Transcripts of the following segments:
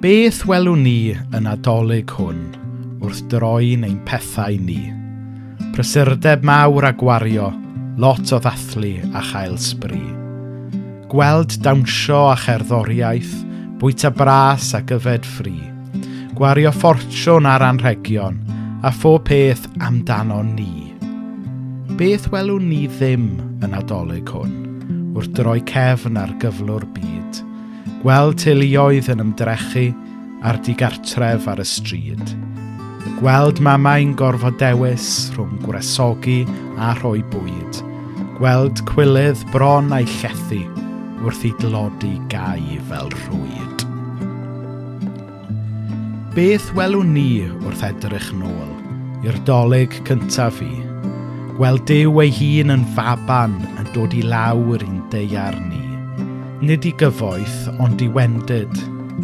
Beth welwn ni y Nadolig hwn wrth droi'n ein pethau ni? Prysurdeb mawr a gwario, lot o ddathlu a chael sbri. Gweld dawnsio a cherddoriaeth, bwyta bras ac yfed ffri. Gwario ffortiwn ar anrhegion, a phob peth amdano ni. Beth welwn ni ddim y Nadolig hwn, wrth droi cefn ar gyflwr byd? Gweld teuluoedd yn ymdrechu a'r digartref ar y stryd. Gweld mamau'n gorfod dewis rhwng gwresogi a rhoi bwyd. Gweld cwilydd bron a'i llethu wrth i dlodi gau fel rhwyd. Beth welwn ni wrth edrych nôl i'r Dolig cyntaf fi? Gweld Duw ei hun yn faban yn dod i lawr i'n daear ni. Nid i gyfoeth, ond i wendid,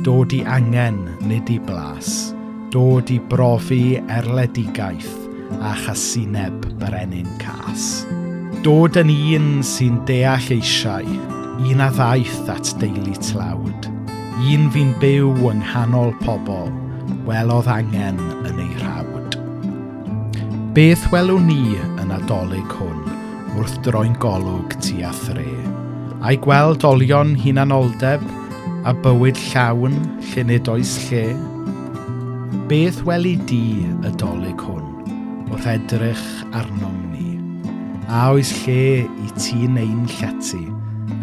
dod i angen, nid i blas, dod i brofi erledigaeth a chasineb brenin cas. Dod yn un sy'n deall eisiau, un a ddaeth at deulu tlawd, un fu'n byw yng nghanol pobl, welodd angen yn ei rhawd. Beth welwn ni y Nadolig hwn wrth droi'n golwg tua thre? Ai gweld olion hunanoldeb a bywyd llawn lle nid oes lle? Beth weli di y Dolig hwn wrth edrych arnom ni? A oes lle i ti'n ein llety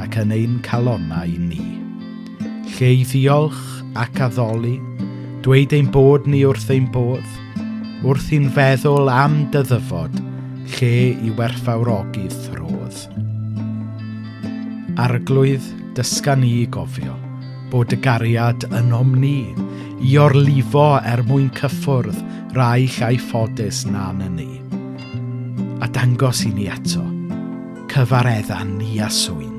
ac yn ein calonnau ni? Lle i ddiolch ac addoli, dweud ein bod ni wrth ein bodd, wrth i'n feddwl am dy ddyfod, lle i werthfawrogi throdd. Arglwydd, dysga ni i gofio bod y gariad ynom ni, i orlifo er mwyn cyffwrdd rai llai ffodus na na ni. A dangos i ni eto, cyfaredda ni a swyn,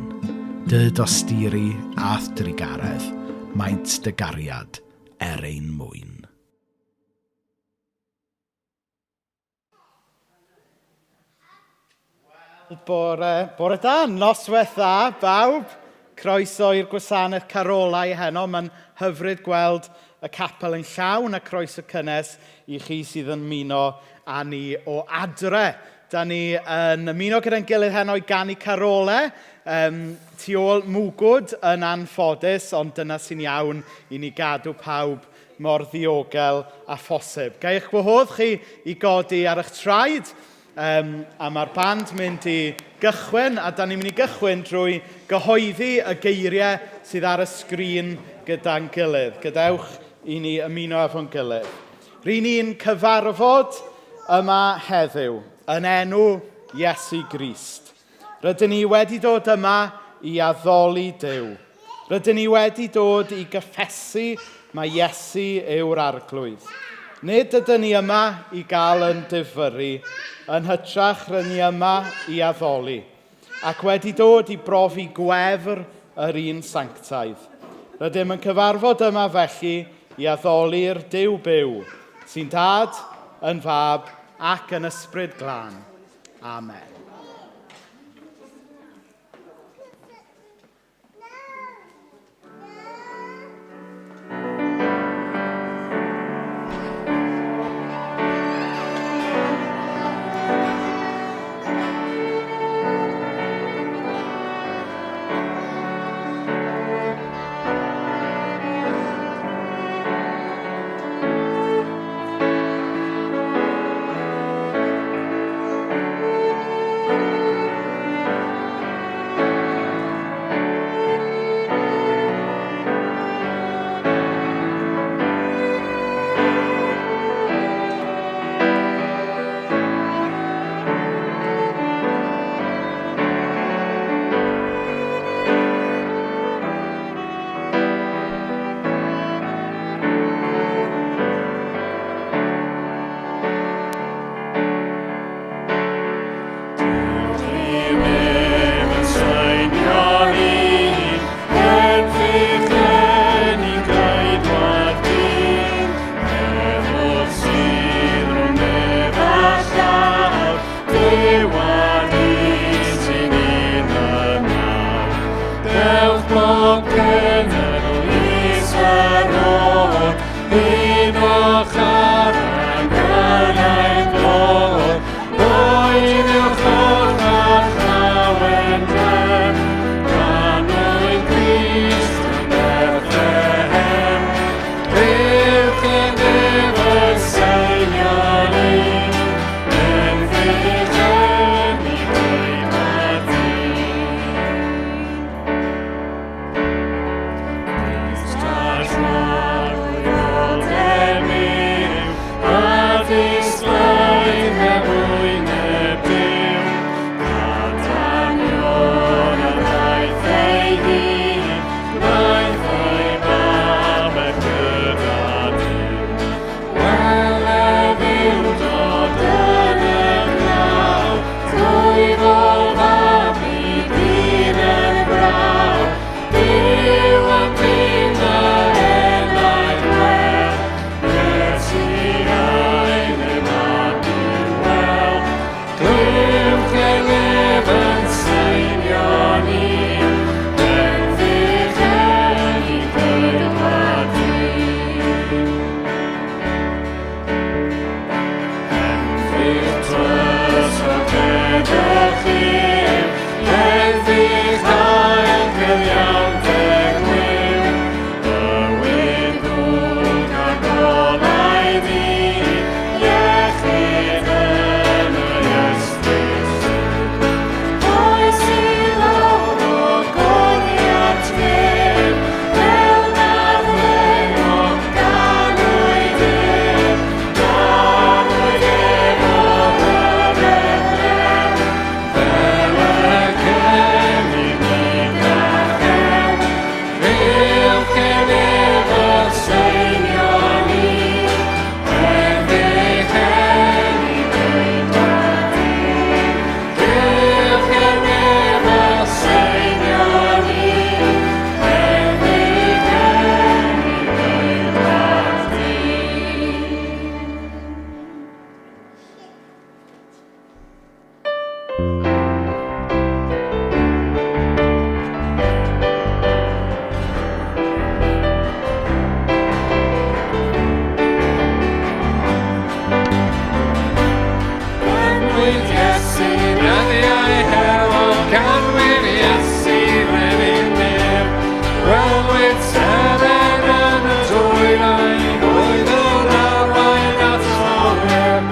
dy dosturi a'th drugaredd, maint dy gariad er ein mwyn. Bore, bore da, noswaith dda, bawb. Croeso i'r gwasanaeth carolau heno. Mae'n hyfryd gweld y capel yn llawn a croeso cynnes i chi sydd yn ymuno â ni o adre. Da ni yn ymuno gyda'n gilydd heno i ganu carolau. Tu ôl mwgwd yn anffodus, ond dyna sy'n iawn i ni gadw pawb mor ddiogel â phosib. Ga i eich gwahodd chi i godi ar eich traed, a mae'r band mynd i gychwyn, a da ni'n mynd i gychwyn drwy gyhoeddi y geiriau sydd ar y sgrin gyda'n gilydd. Gadewch i ni ymuno efo'n gilydd. Ry'n ni'n cyfarfod yma heddiw yn enw Iesu Grist. Rydyn ni wedi dod yma i addoli Duw. Rydyn ni wedi dod i gyffesu mai Iesu yw'r Arglwydd. Nid ydyn ni yma i gael yn difyrru, yn hytrach rydyn ni yma i addoli, ac wedi dod i brofi gwefr yr un sanctaidd. Rydym yn cyfarfod yma felly i addoli'r Duw byw, sy'n Dad, yn Fab ac yn Ysbryd Glân. Amen. Dyddiau hefo ganwyd Iesu brenin nef. Gwelwyd seren yn y dwyrain, oedd yn arwain at ef.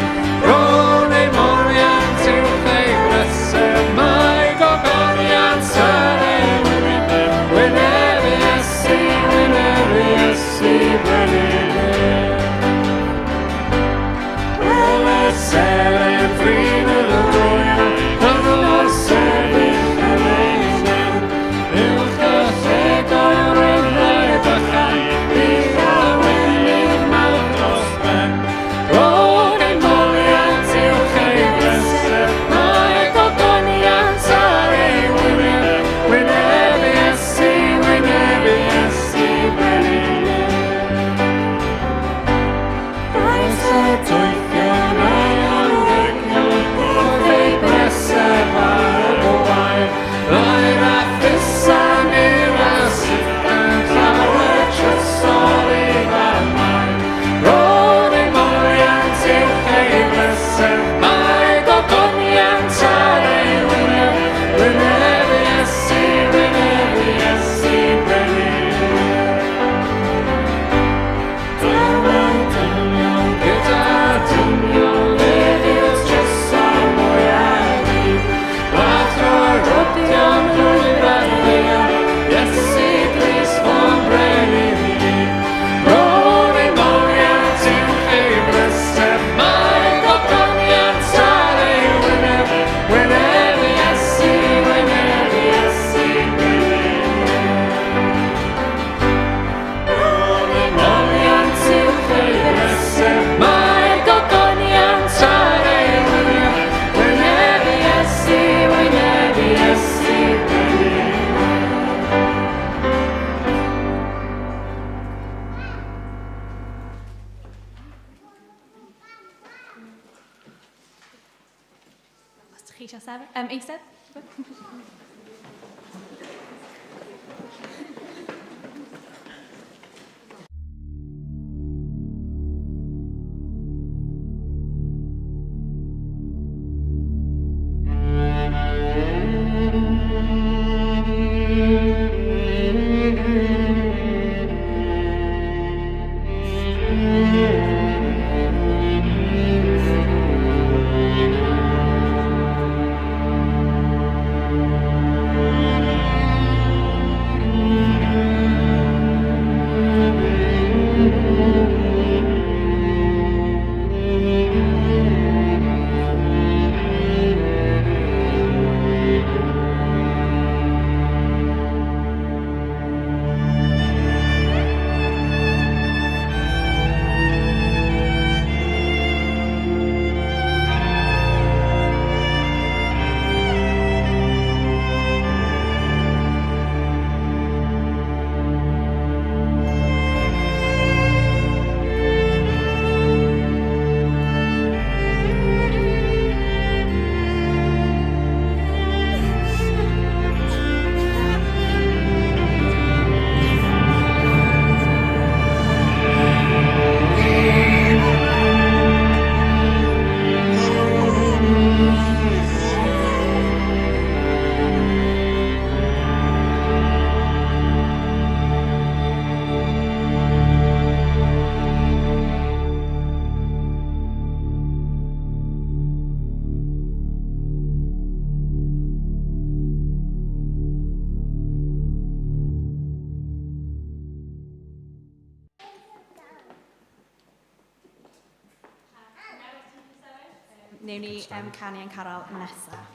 Rhwng ei moliant uwch ei breseb, mae gogoniant ar ei wyneb. Wyneb Iesu, wyneb Iesu brenin nef. Wele seren brin y ddwyrain, yno sefyll yn ei nen. Uwch y llegoedd ryddau bychan, bydd lawenydd mawr dros ben. Rhwng ei moliant uwch ei breseb, mae gogoniant ar ei wyneb. Wyneb Iesu, wyneb Iesu, brenin nef. Daeth y doethion a'i anrhegion wrth ei breseb ar y gwair. Aur a thusan myrr a sidan, llawer trysor i farmau. Rhwng ei moliant uwch ei breseb, mae gogoniant ar ei wyneb. Wyneb Iesu, wyneb Iesu, brenin nef. Dawel dynion gyda dynion, ef yw'r trysor mwyaf i. Watrodion llwyr ar ddaear, Iesu Grist fo'n brenin ni. Rhwng ei moliant uwch ei breseb, mae gogoniant ar ei wyneb. Wyneb Iesu, wyneb Iesu, brenin nef. Rhwng ei moliant uwch ei breseb, mae gogoniant ar ei wyneb. Wyneb Iesu, wyneb Iesu, brenin nef. Os ydych chi eisiau sefyll, eistedd? Newn ni canu ein carol nesaf.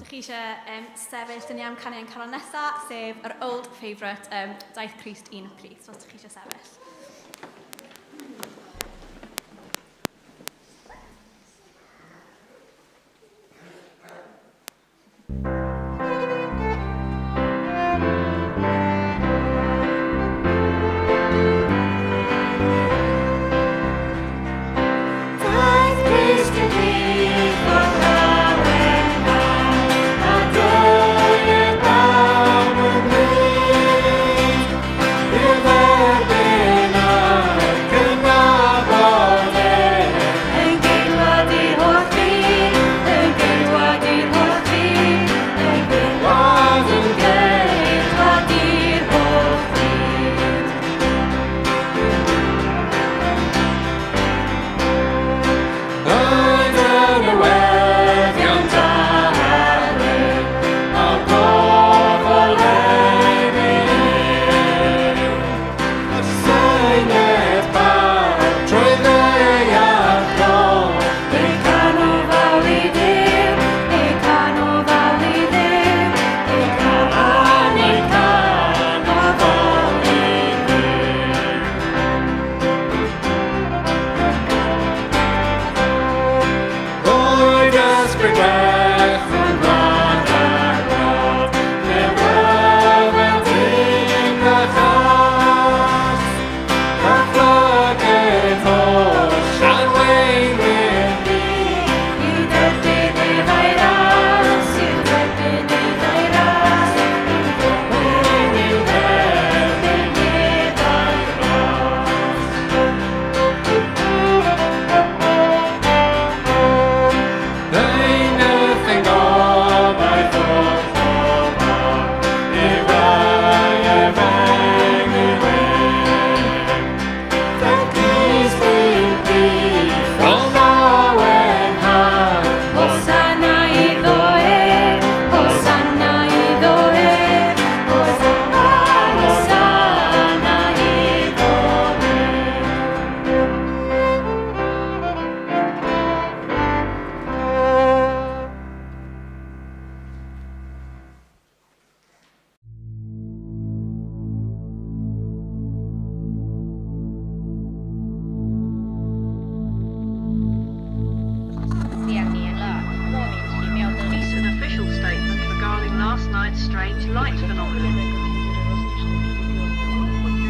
Chi eisiau sefyll, dyn ni am canu ein carol nesaf, sef yr old favourite, Daeth Crist i'n Plith. So, os ydych chi eisiau sefyll. Daeth Crist i'n plith o'r lawen a deued bawb ynghyd, i'r dderbyn. unidentified strange light phenomenon.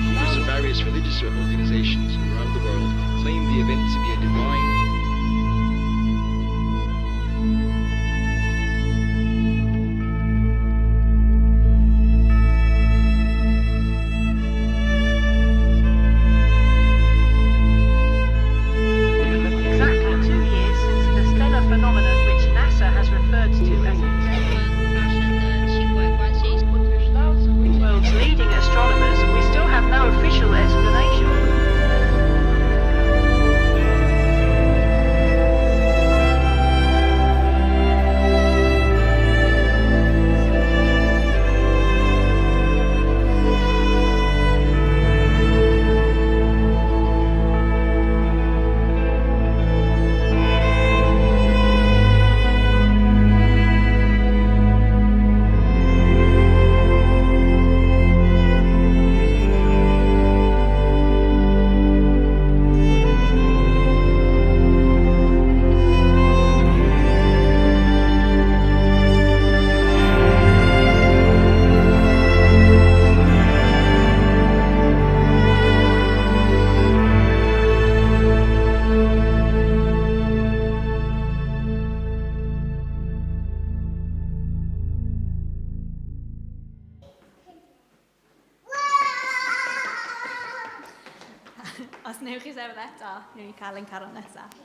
Leaders of various religious organizations around the world claim the event to be a divine Exactly 2 years since the stellar phenomenon which NASA has referred to as world's leading astronomers, we still have no official explanation. Os newch chi sefyll eto, newn ni cael ein carol nesaf.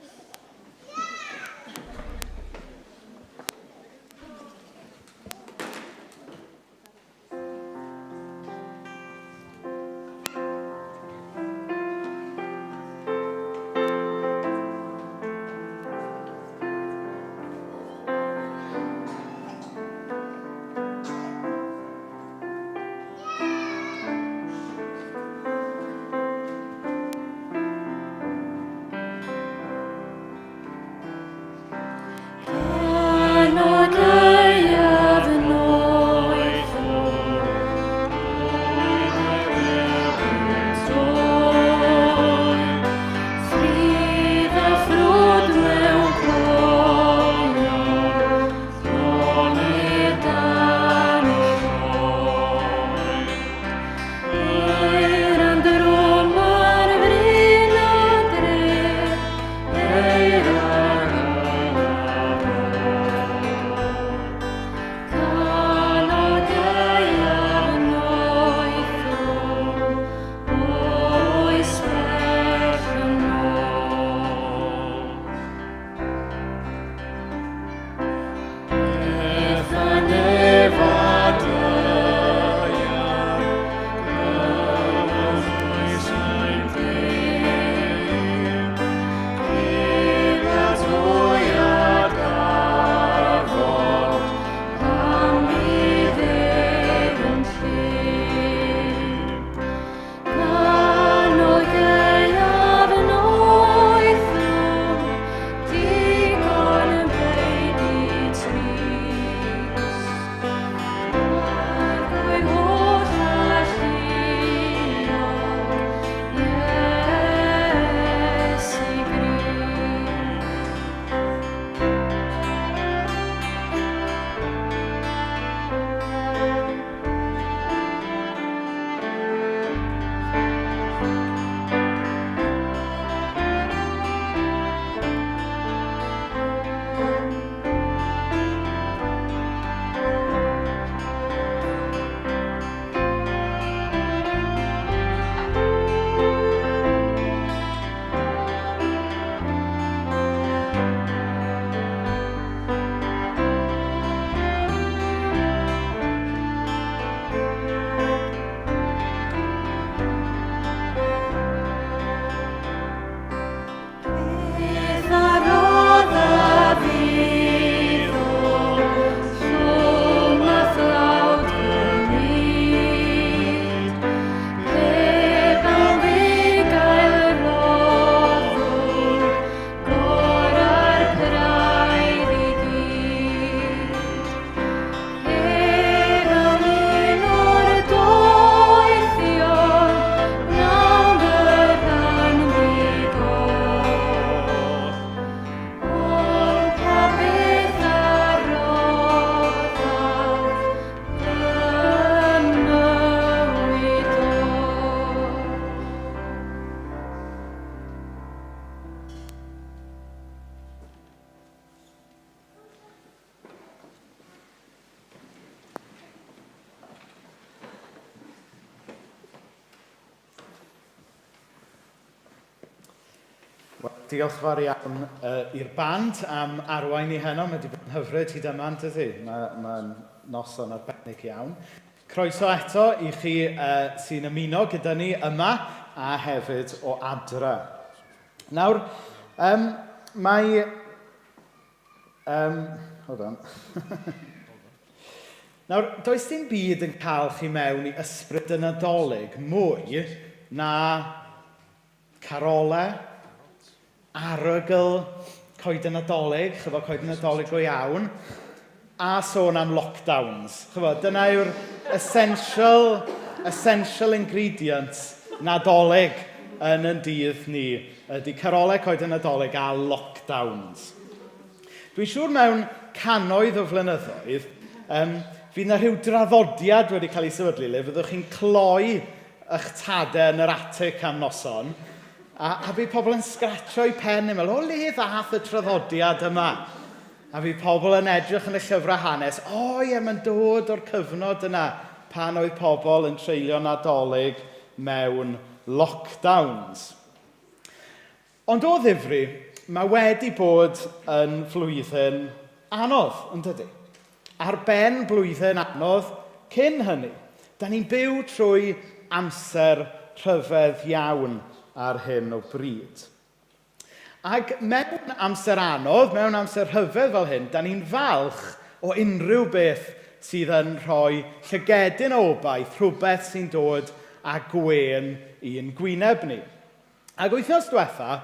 Diolch fawr iawn i'r band am arwain ni heno. Mae wedi bod yn hyfryd hyd yma, yn dydi? Mae noson arbennig iawn. Croeso eto i chi sy'n ymuno gyda ni yma a hefyd o adre. Nawr, mae... Hold on. Nawr, does dim byd yn cael chi mewn i ysbryd y Nadolig mwy na carolau, arogl coeden Nadolig, chibod, coeden Nadolig go iawn, a sôn am lockdowns. Chibod, dyna yw'r essential ingredients Nadolig yn yn dydd ni, ydy carolau coeden Nadolig a lockdowns. Dwi'n siŵr mewn cannoedd o flynyddoedd, fydd 'na rhyw draddodiad wedi cael ei sefydlu le fyddwch chi'n cloi eich tadau yn yr atig am noson, a bydd pobl yn sgratio eu pen yn meddwl, o le ddath y traddodiad yma? A fydd pobl yn edrych yn y llyfrau hanes, o ie, mae'n dod o'r cyfnod yna pan oedd pobl yn treulio Nadolig mewn lockdowns. Ond o ddifri, mae wedi bod yn flwyddyn anodd, yn dydi? Ar ben blwyddyn anodd cyn hynny. Da ni'n byw trwy amser rhyfedd iawn ar hyn o bryd. Ac mewn amser anodd, mewn amser rhyfedd fel hyn, da ni'n falch o unrhyw beth sydd yn rhoi llygedyn o obaith, rhywbeth sy'n dod â gwên i'n gwyneb ni. Ac wythnos diwetha,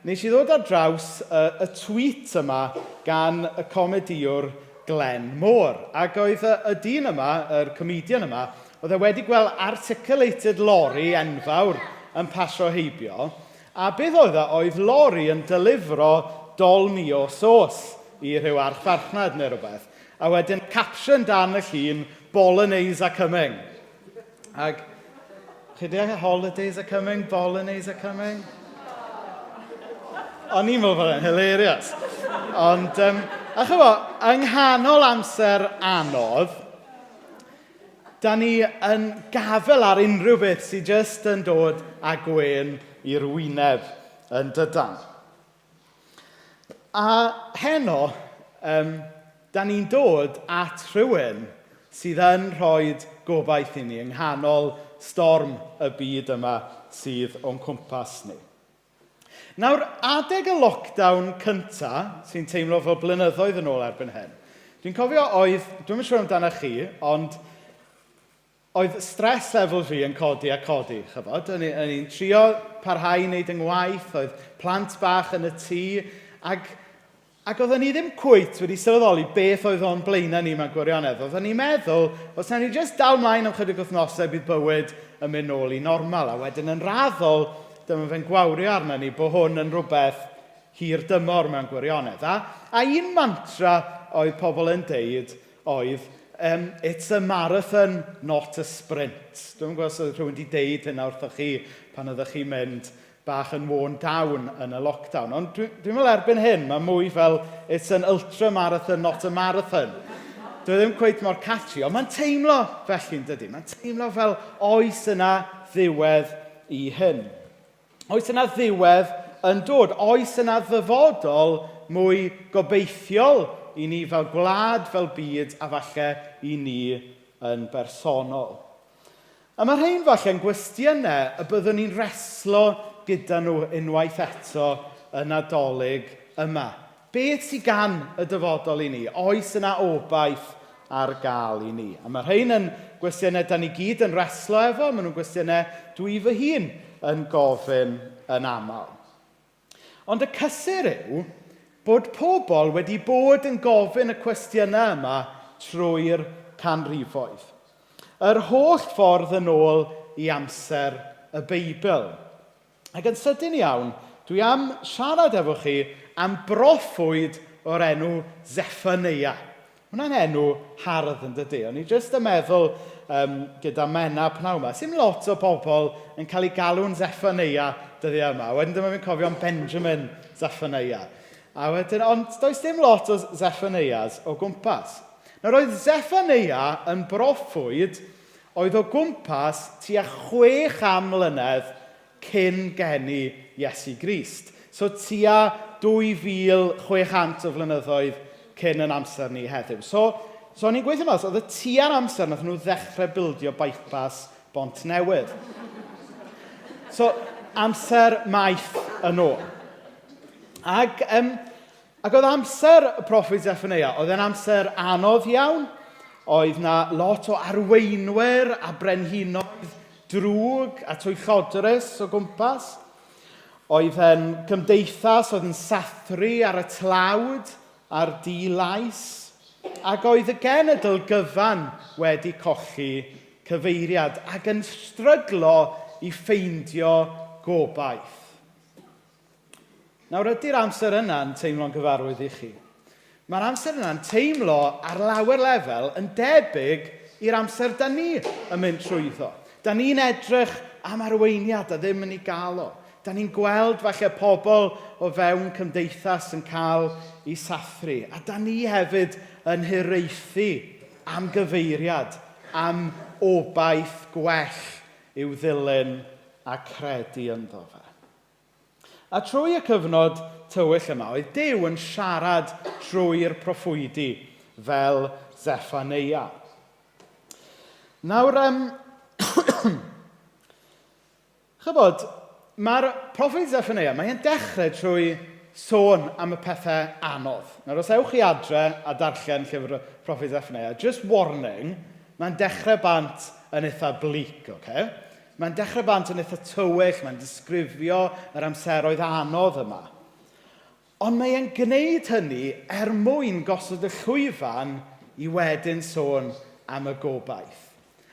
nes i ddod ar draws y tweet yma gan y comedïwr Glenn Moore. Ac oedd y dyn yma, yr comedian yma, oedd e wedi gweld articulated lorry enfawr yn pasio heibio. A beth oedd e? Oedd lorry yn delifro Dolmio sauce i rhyw archfarchnad neu rhywbeth. A wedyn caption dan y llun, Bolognese are coming. Ac chi deall holidays are coming, Bolognese are coming? O'n i'n meddwl bod e'n hilarious. Ond, a chymod, yng nghanol amser anodd, da ni yn gafel ar unrhyw beth sydd jyst yn dod â gwên i'r wyneb yn dydan. A heno, da ni'n dod at rhywun sydd yn rhoi gobaith i ni yng nghanol storm y byd yma sydd o'n cwmpas ni. Nawr, adeg y lockdown cynta, sy'n teimlo fel blynyddoedd yn ôl erbyn hyn, dwi'n cofio oedd, dwi'm yn siŵr amdano chi, ond oedd stress level fi yn codi a codi, chybod. O'n i'n trio parhau i wneud yng ngwaith, oedd plant bach yn y tŷ, ac oedden ni ddim cweit wedi sylweddoli beth oedd o'n blaenau ni mewn gwirionedd. Oedden ni'n meddwl, os nawn ni jyst dal mlaen am chydig wythnosau, bydd bywyd yn mynd nôl i normal. A wedyn yn raddol, dyma fe'n gwawrio arno ni bod hwn yn rhywbeth hir dymor mewn gwirionedd. A un mantra oedd pobl yn deud oedd, it's a marathon, not a sprint. Dwi'm yn gwybod os oedd rhywun wedi deud hynna wrthoch chi pan oeddech chi'n mynd bach yn worn down yn y lockdown. Ond dwi'n meddwl erbyn hyn, mae mwy fel it's an ultra marathon, not a marathon. Dwi ddim cweit mor catchy, ond mae'n teimlo felly, yn dydy? Mae'n teimlo fel oes yna ddiwedd i hyn. Oes yna ddiwedd yn dod? Oes yna ddyfodol mwy gobeithiol i ni fel gwlad, fel byd, a falle i ni yn bersonol? A mae rhain falle'n gwestiynau y byddwn ni'n reslo gyda nhw unwaith eto y Nadolig yma. Beth sydd gan y dyfodol i ni? Oes yna obaith ar gael i ni? A mae rhain yn gwestiynau da ni gyd yn reslo efo, maen nhw'n gwestiynau dwi fy hun yn gofyn yn aml. Ond y cysur yw bod pobl wedi bod yn gofyn y cwestiynau yma trwy'r canrifoedd. Yr holl ffordd yn ôl i amser y Beibl. Ac yn sydyn iawn, dwi am siarad efo chi am broffwyd o'r enw Zeffaneia. Hwnna'n enw hardd yn dydy. O'n i jyst yn meddwl gyda Menna pnawn yma. Sim lot o bobl yn cael eu galw'n Zeffaneia dyddiau yma. Wedyn dyma fi'n cofio am Benjamin Zeffaneia. A wedyn, ond does dim lot o Zeffaneias o gwmpas. Nawr oedd Zeffaneia yn broffwyd oedd o gwmpas tua 600 mlynedd cyn geni Iesu Grist. So tua 2,600 o flynyddoedd cyn yn amser ni heddiw. So, so o'n i'n gweithio mas, oedd y tua'r amser nath nhw ddechrau bildio bypass Bont Newydd. So, amser maith yn ôl. Ac, um, ac oedd amser y proffwyd Zephaneia, oedd e'n amser anodd iawn. Oedd na lot o arweinwyr a brenhinoedd drwg a twyllodrus o gwmpas. Oedd e'n gymdeithas oedd yn sathru ar y tlawd a'r di-lais. Ac oedd y genedl gyfan wedi colli cyfeiriad ac yn stryglo i ffeindio gobaith. Nawr, ydy'r amser yna'n teimlo'n gyfarwydd i chi? Mae'r amser yna'n teimlo ar lawer lefel yn debyg i'r amser da ni yn mynd trwyddo. Da ni'n edrych am arweiniad a ddim yn ei gael o. Da ni'n gweld falle pobl o fewn cymdeithas yn cael eu sathru. A da ni hefyd yn hiraethu am gyfeiriad, am obaith gwell i'w ddilyn a credu ynddo fe. A trwy y cyfnod tywyll yma, oedd Duw yn siarad trwy'r proffwydi fel Zephaneia. Nawr, um, chybod, mae'r proffwyd Zephaneia, mae'n dechrau trwy sôn am y pethau anodd. Nawr, os ewch chi adre a darllen llyfr y proffwyd Zephaneia, just warning, mae'n dechrau bant yn eitha bleak, okay? Mae'n dechrau bant yn eitha tywyll, mae'n disgrifio yr amseroedd anodd yma. Ond mae e'n gwneud hynny er mwyn gosod y llwyfan i wedyn sôn am y gobaith.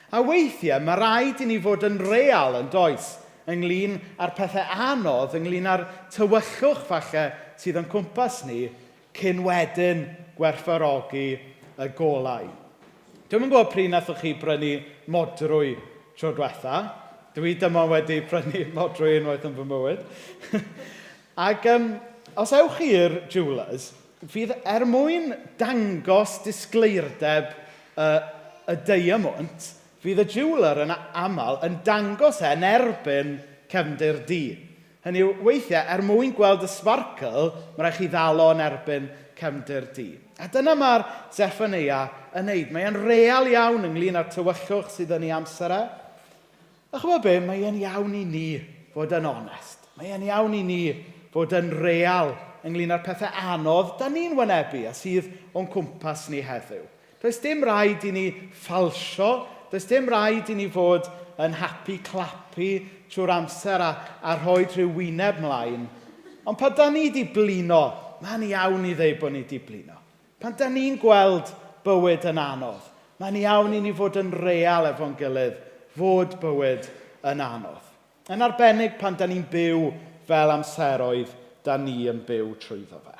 A weithiau mae rhaid i ni fod yn real yn does, ynglyn â'r pethau anodd, ynglyn â'r tywyllwch falle sydd o'n cwmpas ni, cyn wedyn gwerthfawrogi y golau. Dwi'm yn gwybod pryd nathoch chi brynu modrwy tro diwetha. Dwi dyma wedi prynu modrwy unwaith yn fy mywyd. Ac um, os ewch chi i'r jewelers, fydd er mwyn dangos disgleirdeb y, y diamond, fydd y jeweler yn aml yn dangos e yn erbyn cefndir du. Hynny yw, weithiau, er mwyn gweld y sparkle, mae rhaid chi ddal o yn erbyn cefndir du. A dyna mae'r Zephaneia yn neud. Mae e'n real iawn ynglyn â'r tywyllwch sydd yn ei amser e. A chymod be, mae e'n iawn i ni fod yn onest. Mae e'n iawn i ni fod yn real ynglyn â'r pethau anodd da ni'n wynebu a sydd o'n cwmpas ni heddiw. Does dim rhaid i ni ffalsio, does dim rhaid i ni fod yn happy clappy trwy'r amser a, a rhoi rhyw wyneb mlaen. Ond pan da ni di blino, mae'n iawn i ddeud bod ni di blino. Pan da ni'n gweld bywyd yn anodd, mae'n iawn i ni fod yn real efo'n gilydd fod bywyd yn anodd. Yn arbennig pan da ni'n byw fel amseroedd da ni yn byw trwyddo fe.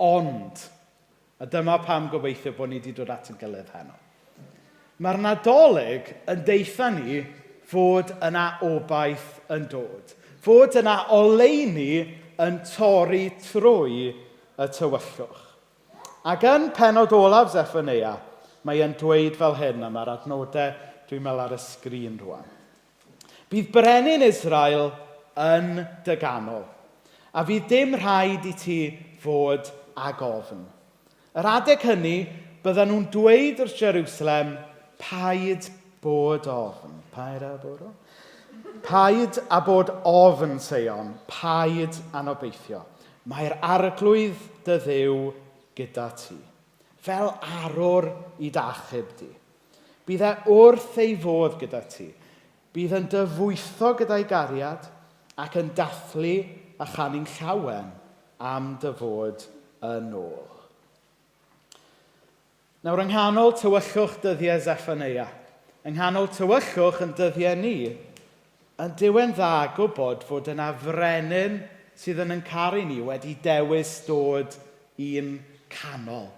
Ond, a dyma pam gobeithio bod ni wedi dod at ein gilydd heno. Mae'r Nadolig yn deitha ni fod yna obaith yn dod. Fod yna oleuni yn torri trwy y tywyllwch. Ac yn penod olaf Zephaneia, mae e'n dweud fel hyn, a mae'r adnodau dwi'n meddwl ar y sgrin rwan. Bydd brenin Israel yn dy ganol, a fydd dim rhaid i ti fod ag ofn. Yr adeg hynny, byddan nhw'n dweud wrth Jerusalem, paid bod ofn. Paid a bod ofn? Paid a bod ofn, Seion. Paid anobeithio. Mae'r arglwydd dy ddiw gyda ti. Fel arwr i d'achub di. Bydd e wrth ei fodd gyda ti. Bydd yn dy fwytho gyda'i gariad ac yn dathlu a chanu'n llawen am dy fod yn ôl. Nawr, yng nghanol tywyllwch dyddiau Zephaneia, yng nghanol tywyllwch yn dyddiau ni, yn diwen dda gwybod fod yna frenin sydd yn yn caru ni wedi dewis dod i'n canol.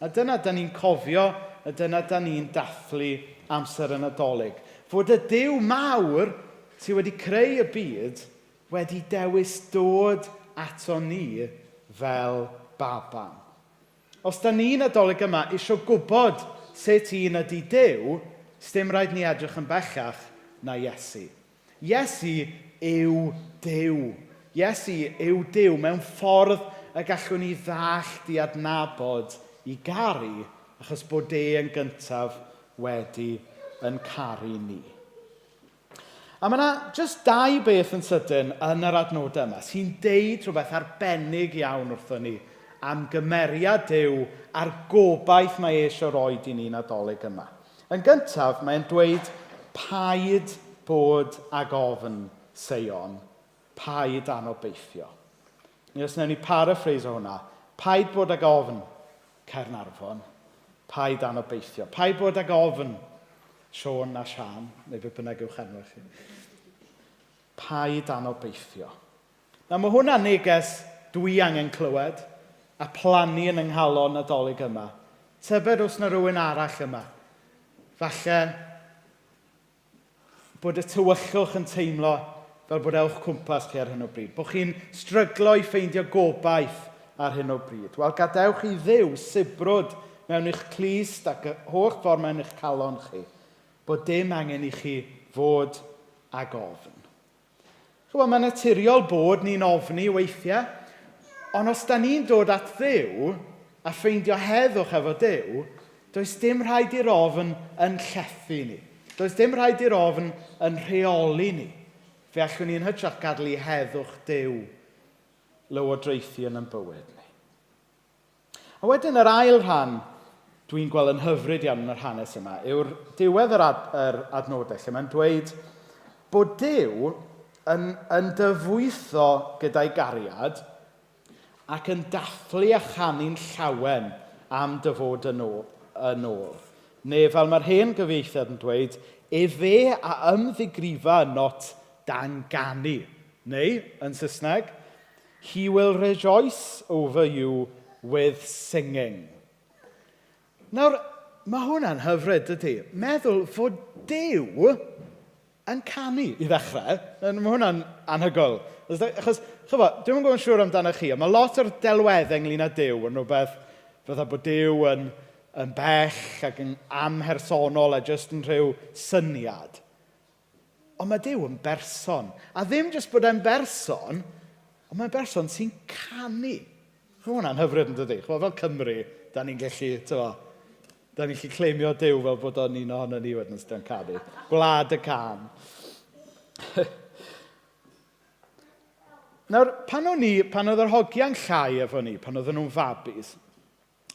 A dyna dan ni'n cofio, a dyna dan ni'n dathlu amser y Nadolig. Fod y Duw mawr sydd wedi creu y byd wedi dewis dod ato ni fel baban. Os da ni Nadolig yma isio gwybod sut un ydy Duw, sdim rhaid ni edrych yn bellach na Iesu. Iesu yw Duw. Iesu yw Duw mewn ffordd y gallwn ni ddallt i adnabod i garu achos bod e yn gyntaf wedi yn caru ni. A mae yna jyst dau beth yn sydyn yn yr adnodau yma sy'n deud rhywbeth arbennig iawn wrthon ni am gymeriad Duw a'r gobaith mae e eisiau roed i ni Nadolig yma. Yn gyntaf, mae'n dweud paid bod ag ofn, Seion, paid anobeithio. Neu os wnawn ni paraphrase o hwnna, paid bod ag ofn, Caernarfon, paid anobeithio. Paid bod ag ofn, Siôn a Siân, neu be bynnag yw'ch enw chi. Paid anobeithio. Nawr mae hwnna'n neges dwi angen clywed a plannu yn yng nghalon Nadolig yma. Tybed oes na rhywun arall yma. Falle bod y tywyllwch yn teimlo fel bod e o'ch cwmpas chi ar hyn o bryd. Bod chi'n stryglo i ffeindio gobaith ar hyn o bryd. Wel, gadewch i Dduw sibrwd mewn i'ch clust ac y holl ffordd mewn i'ch calon chi. Bod dim angen i chi fod ag ofn. Chymod, mae'n naturiol bod ni'n ofni weithiau, ond os da ni'n dod at Dduw a ffeindio heddwch efo Duw, does dim rhaid i'r ofn yn llethu ni. Does dim rhaid i'r ofn yn rheoli ni. Fe allwn ni yn hytrach gadael i heddwch Duw lywodraethu yn ein bywyd ni. A wedyn yr ail rhan dwi'n gweld yn hyfryd iawn yn yr hanes yma yw'r diwedd yr, ad, yr adnodau lle mae'n dweud bod Duw yn, yn dyfwytho gyda'i gariad ac yn dathlu a chanu'n llawen am dy fod yn ôl. Yn ôl. Neu fel mae'r hen gyfieithiad yn dweud, efe a ymddigrifa not dan ganu. Neu, yn Saesneg, He will rejoice over you with singing. Nawr, mae hwnna'n hyfryd, dydy? Meddwl fod Duw yn canu i ddechrau. Mae hwnna'n anhygoel. Achos, chybod, dwi'm yn gwybod yn siŵr amdano chi, ond mae lot o'r delweddau ynglyn â Duw yn rhywbeth fatha bod Duw yn, yn bell ac yn amhersonol a jyst yn rhyw syniad. Ond mae Duw yn berson. A ddim jyst bod e'n berson, ond mae'n berson sy'n canu. Chymod, hwnna'n hyfryd yn dydy? Chymod, fel Cymru, da ni'n gallu, tyfo, da ni'n gallu claimio Duw fel bod o'n un ohono ni wedyn os di'n canu. Gwlad y can. Nawr, pan o'n i, pan oedd yr hogiau'n llai efo ni, pan oedden nhw'n fabis,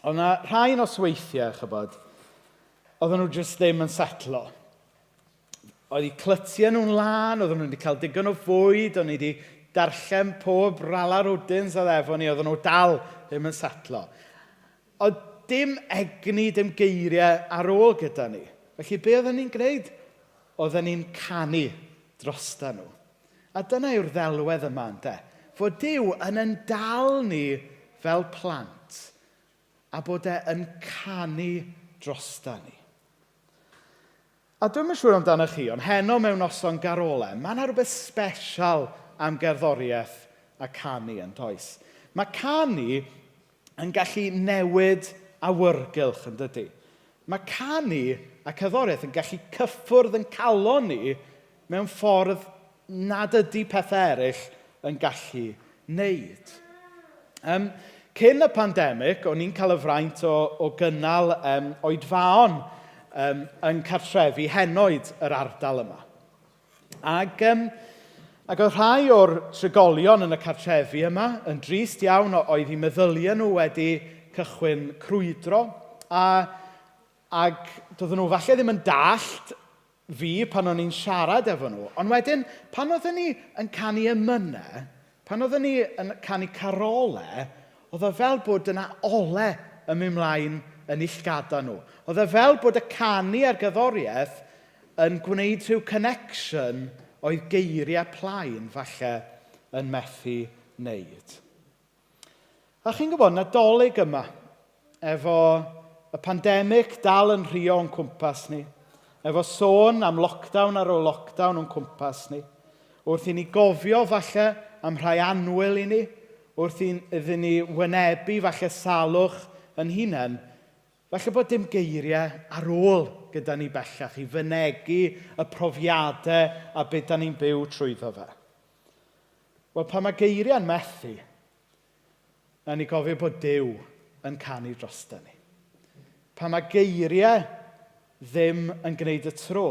oedd 'na rhai nosweithiau, chybod, oedden nhw jyst ddim yn setlo. Oedd eu clytiau nhw'n lân, oedden nhw wedi cael digon o fwyd, o'n i wedi darllen pob rala rwdins oedd efo ni, oedden nhw dal ddim yn setlo. Oedd dim egni, dim geiriau ar ôl gyda ni. Felly be oedden ni'n gwneud? Oedden ni'n canu drosta nhw. A dyna yw'r ddelwedd yma, ynde? Fod Duw yn yn dal ni fel plant a bod e yn canu drosta ni. A dwi'm yn siŵr amdanoch chi, ond heno mewn noson garolau, mae yna rhywbeth special am gerddoriaeth a canu yn does? Mae canu yn gallu newid awyrgylch yn dydy? Mae canu a cerddoriaeth yn gallu cyffwrdd yn calon ni mewn ffordd nad ydy pethau eraill yn gallu wneud. Um, cyn y pandemig, o'n i'n cael y fraint o, o gynnal um, oedfaon um, yn cartrefi henoed yr ardal yma. Ac, um, ac oedd rhai o'r trigolion yn y cartrefi yma yn drist iawn oedd eu meddyliau nhw wedi cychwyn crwydro a, ac doedden nhw falle ddim yn dallt fi pan o'n i'n siarad efo nhw. Ond wedyn, pan oedden ni yn canu emynau, pan oedden ni yn canu carolau, oedd o fel bod yna ole yn mynd mlaen yn eu llgada nhw. Oedd e fel bod y canu a'r gerddoriaeth yn gwneud rhyw connection oedd geiriau plaen falle yn methu wneud. A chi'n gwybod, Nadolig yma, efo y pandemig dal yn rhuo o'n cwmpas ni, efo sôn am lockdown ar ôl lockdown o'n cwmpas ni, wrth i ni gofio falle am rhai annwyl i ni, wrth i iddyn ni wynebu falle salwch yn hunain, falle bod dim geiriau ar ôl gyda ni bellach i fynegi y profiadau a beth da ni'n byw trwyddo fe. Wel, pan mae geiriau'n methu, na ni gofio bod Duw yn canu drosto ni. Pan mae geiriau ddim yn gwneud y tro,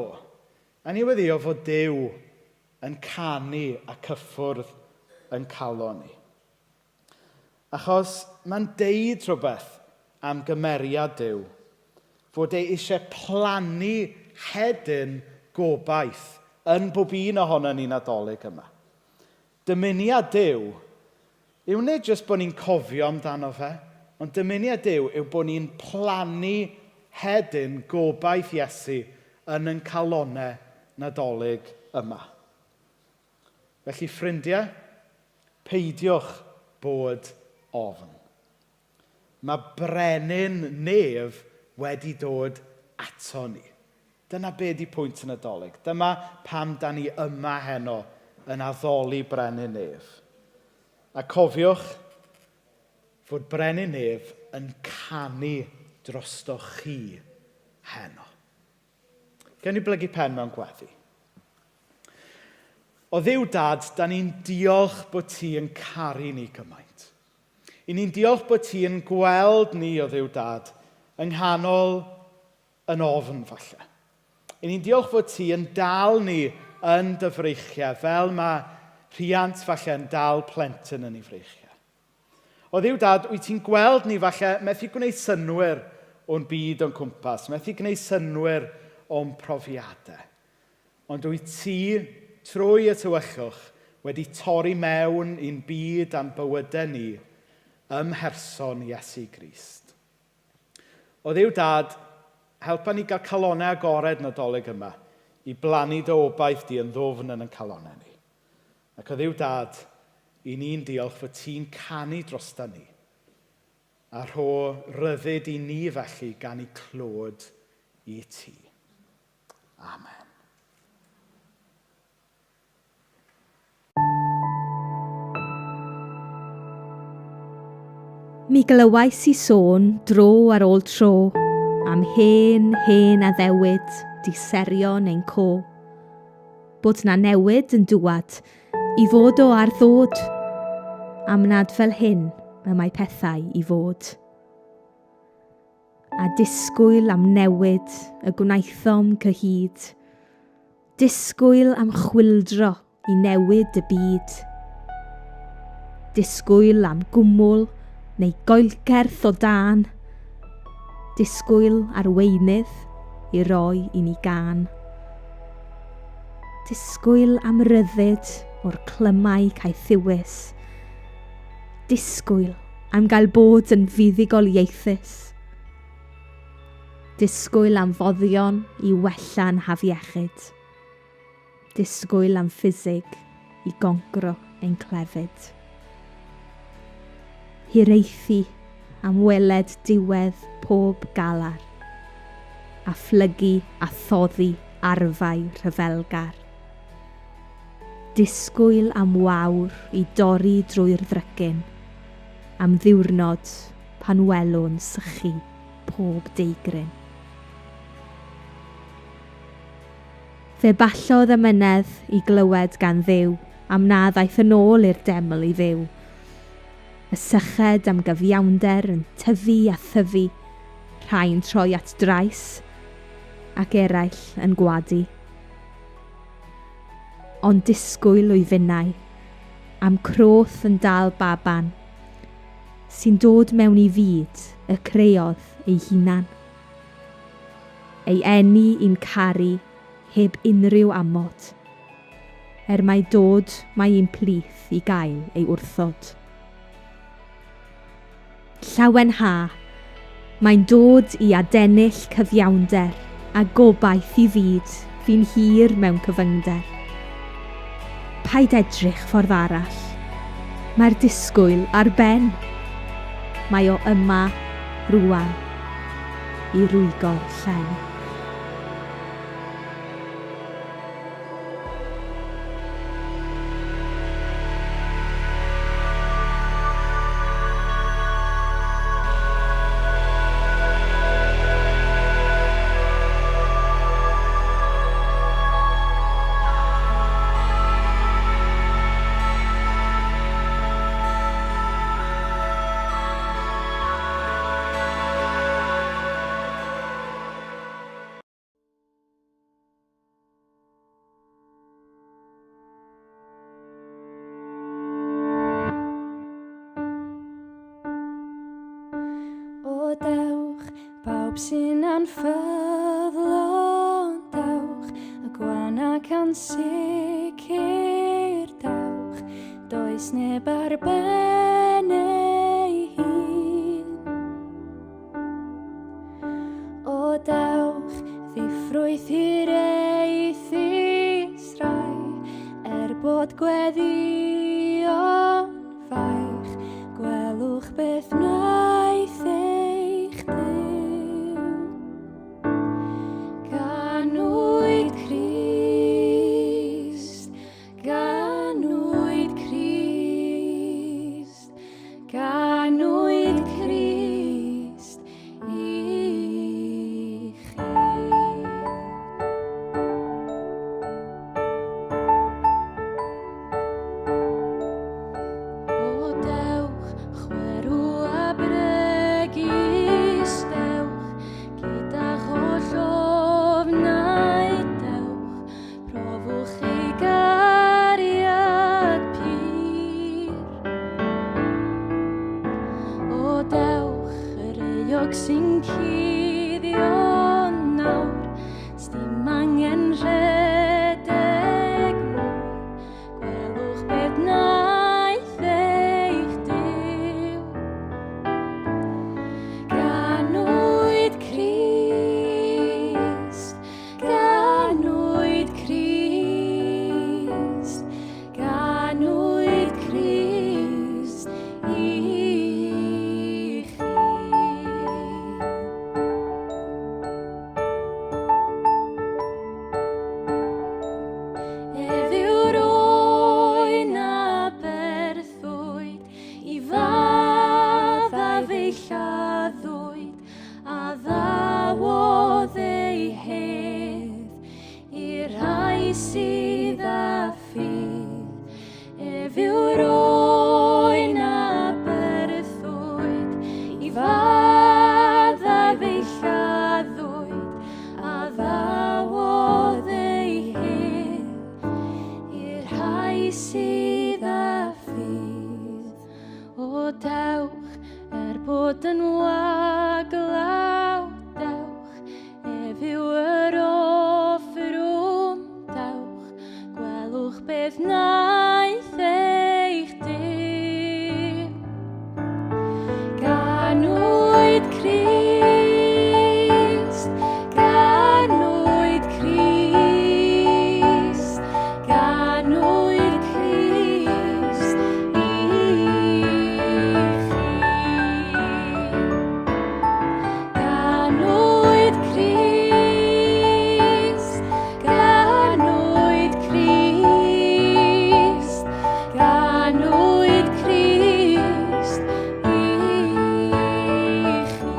a ni weddio fod Duw yn canu a cyffwrdd yn calon ni. Achos mae'n deud rhywbeth am gymeriad Duw, fod e eisiau plannu hedyn gobaith yn bob un ohono ni Nadolig yma. Dymuniad Duw yw nid jyst bod ni'n cofio amdano fe, ond dymuniad Duw yw bod ni'n plannu hedyn gobaith Iesu yn ein calonnau Nadolig yma. Felly ffrindiau, peidiwch bod ofn. Mae brenin nef wedi dod ato ni. Dyna be di pwynt y Nadolig. Dyma pam da ni yma heno yn addoli brenin nef. A cofiwch fod brenin nef yn canu drosto chi heno. Gewn ni blygu pen mewn gweddi. O Dduw Dad, da ni'n diolch bod ti yn caru ni gymaint. I ni'n diolch bod ti yn gweld ni o Dduw Dad yng nghanol yn ofn falle. I ni'n diolch fod ti yn dal ni yn dy freichiau fel mae rhiant falle yn dal plentyn yn ei freichiau. O Dduw Dad, wyt ti'n gweld ni falle methu gwneud synnwyr o'n byd o'n cwmpas, methu gwneud synnwyr o'n profiadau. Ond wyt ti, trwy y tywyllwch, wedi torri mewn i'n byd a'n bywydau ni ym mherson Iesu Grist. O Dduw Dad, helpa ni gael calonnau agored Nadolig yma i blannu dy obaith di yn ddwfn yn ein calonnau ni. Ac o Dduw Dad, i ni'n diolch fod ti'n canu drosta ni a rho ryddid i ni felly gan i clod i ti. Amen. Mi glywais i sôn dro ar ôl tro am hen, hen addewid diserion ein co. Bod 'na newid yn dŵad i fod o ar ddod, am nad fel hyn y mae pethau i fod. A disgwyl am newid y gwnaethom cyhyd, disgwyl am chwyldro i newid y byd. Disgwyl am gwmwl neu goelcerth o dân, disgwyl arweinydd i roi i ni gân. Disgwyl am ryddid o'r clymau caethiwus. Disgwyl am gael bod yn fuddugoliaethus. Disgwyl am foddion i wella'n hafiechyd. Disgwyl am ffisig i goncro ein clefyd. Hiraethu am weled diwedd pob galar, a phlygu a thoddi arfau rhyfelgar. Disgwyl am wawr i dorri drwy'r ddrycin, am ddiwrnod pan welwn sychu pob deigryn. Fe ballodd amynedd i glywed gan Dduw am na ddaeth yn ôl i'r deml i fyw. Y syched am gyfiawnder yn tyfu a thyfu, rhai'n troi at drais ac eraill yn gwadu. Ond disgwyl wyfinnau am croth yn dal baban sy'n dod mewn i fyd y creodd ei hunan. Ei eni i'n caru heb unrhyw amod. Er mai dod mae i'n plith i gael ei wrthod. Llawenha, mae'n dod i adennill cyfiawnder a gobaith i fyd fu'n hir mewn cyfyngder. Paid edrych ffordd arall, mae'r disgwyl ar ben. Mae o yma rŵan. I rwygo'r llen. Pawb sy'n anffyddlon dawch, y gwan ac ansicr dawch, does neb ar ben ei hun. O dawch, ddiffrwyth hiraethus rai, er bod gweddïo'n faich, gwelwch beth wnaeth eich Duw. Ganwyd Crist, ganwyd Crist, ganwyd Crist i chi. O dewch, chwerw a bregus dewch, gyda holl ofnau dewch, profwch ei gariad pur. O dewch, yr euog sy'n cuddio nawr, sdim angen rhedeg mwy, gwelwch beth wnaeth eich Duw. Ganwyd Crist, ganwyd Crist, ganwyd Crist i chi. Ef yw'r oen a berthwyd, i faddau fe'i lladdwyd, a ddawodd ei hedd i'r rhai sydd â ffydd. Ef yw'r oen a berthwyd, i faddau fe'i lladdwyd, a ddawodd ei hedd i'r rhai sydd â ffydd. O dewch, er bod yn waglaw, dewch, ef yw yr offrwm, dewch, gwelwch beth wnaeth eich Duw. Ganwyd Crist, ganwyd Crist, ganwyd Crist i chi. Ganwyd Crist, ganwyd Crist, ganwyd Crist i chi.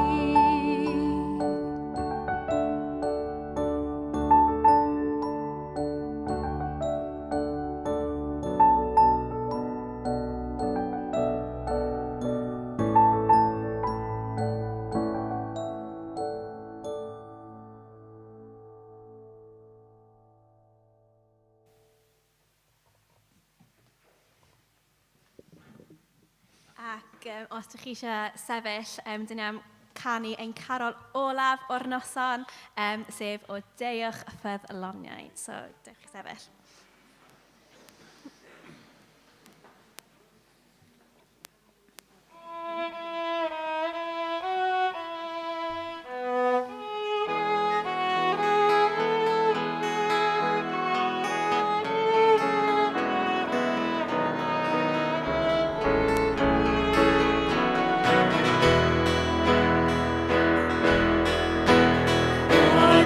Ac os ydych chi eisiau sefyll, dyn ni am canu ein carol olaf o'r noson, sef o Deuwch Ffyddloniaid. So, dewch i sefyll.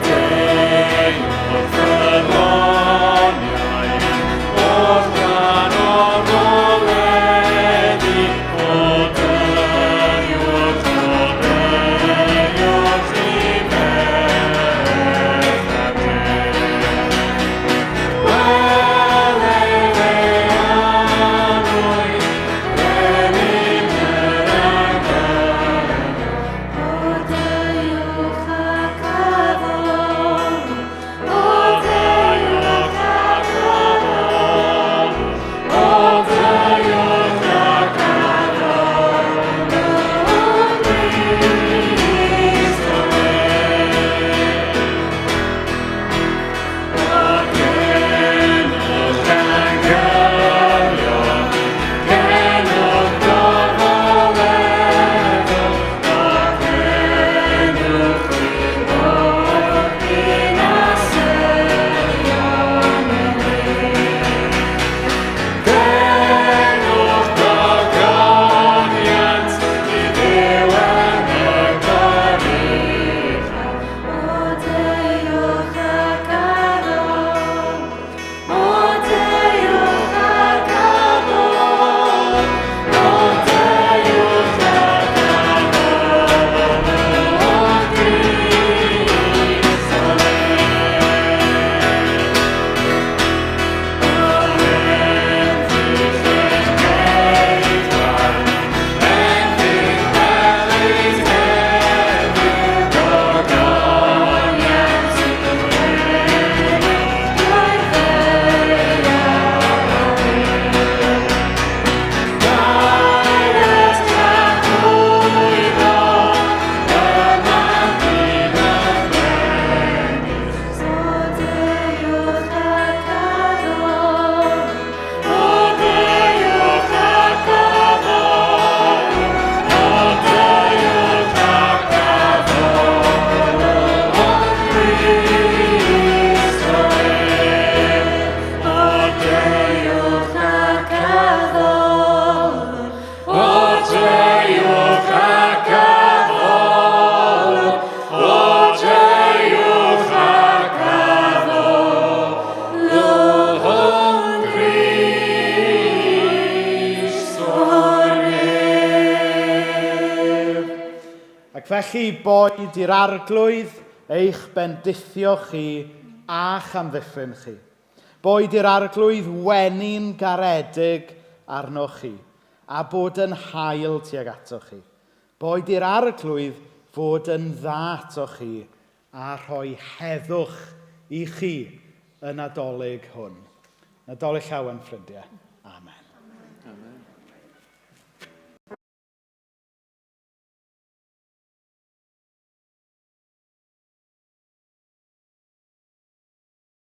Deuwch ffyddloniaid, Felly boed i'r arglwydd eich bendithio chi a'ch amddiffyn chi. Boed i'r arglwydd wenu'n garedig arnoch chi a bod yn hael tuag atoch chi. Boed i'r arglwydd fod yn dda atoch chi a rhoi heddwch i chi y Nadolig hwn. Nadolig llawen, ffrindiau.